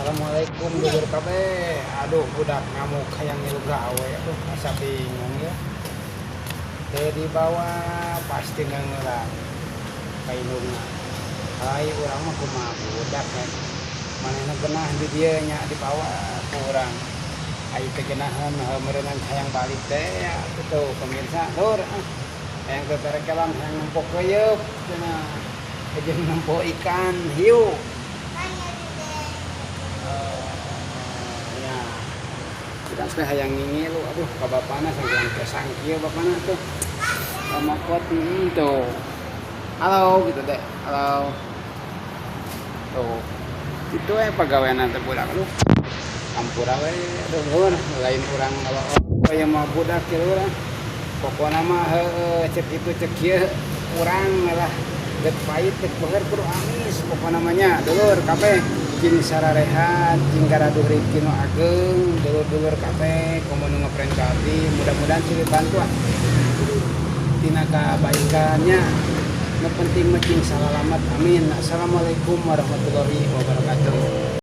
Assalamualaikum, dulur kabeh. Aduh, budak ngamuk hayang ngilu gawe. Aduh, asa bingung ya. Teh dibawa pasti ngeungelan ka indungna. Ai urang mah kumaha budak ya. Manehna genah di dieu nya, dibawa ku urang. Ai teu geunaheun meureunnan hayang balik teh ya gitu, pemirsa. Lur, ah. Hayang teterekelan, hayang nempo keuyeup cenah. Jeung nempo ikan hiu. Ya, budak teh hayang ngingilu, aduh, ka bapana sangkilang kesang kieu bapana tuh. Mokot tuh. Halo gitu deh. Halo. Tuh. Itu pagawean teh budak, aduh. Ampura we, aduh, lur, lain urang kalau oh ya mah budak kieu lur. Pokona mah heueuh, cek itu cek kieu urang lah, dek pahit dek beher kudu amis pokona mah nya. Dulur kabeh cing sararehat, cing garaduh rezeki nu ageng, dulur-dulur kabeh komo nu ngeprank ka abdi, mudah-mudahan silih bantuan tina kabaikannya. Nu penting mah cing salalamat, amin. Assalamualaikum warahmatullahi wabarakatuh.